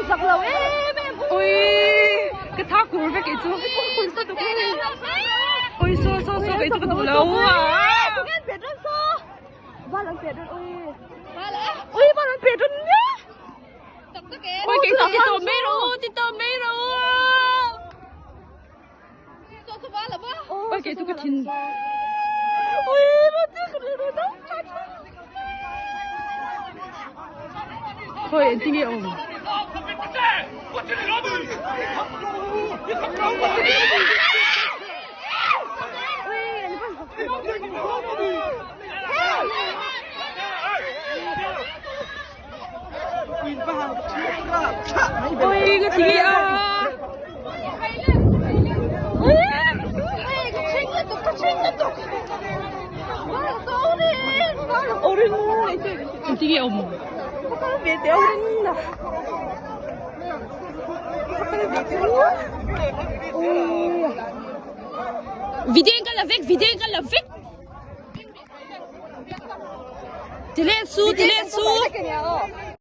zak lo em em. Ui ka tha kur vek kei chu. Ui so so so kei chu ka duh lo a. Tunge an pet dawn so. Val an pet dawn ui. Ui val an pet dawn nia. Ui kei chu ti tawh mai rawh u ti tawh mai rawh u. Ui kei chu ka thin. Ui ro ti ka ri ro da. Khawi engtin nge awm? Ui ka thi a. Engtin nge awm? Video in ka la vek, video in ka la vek. Ti leh su, ti leh su.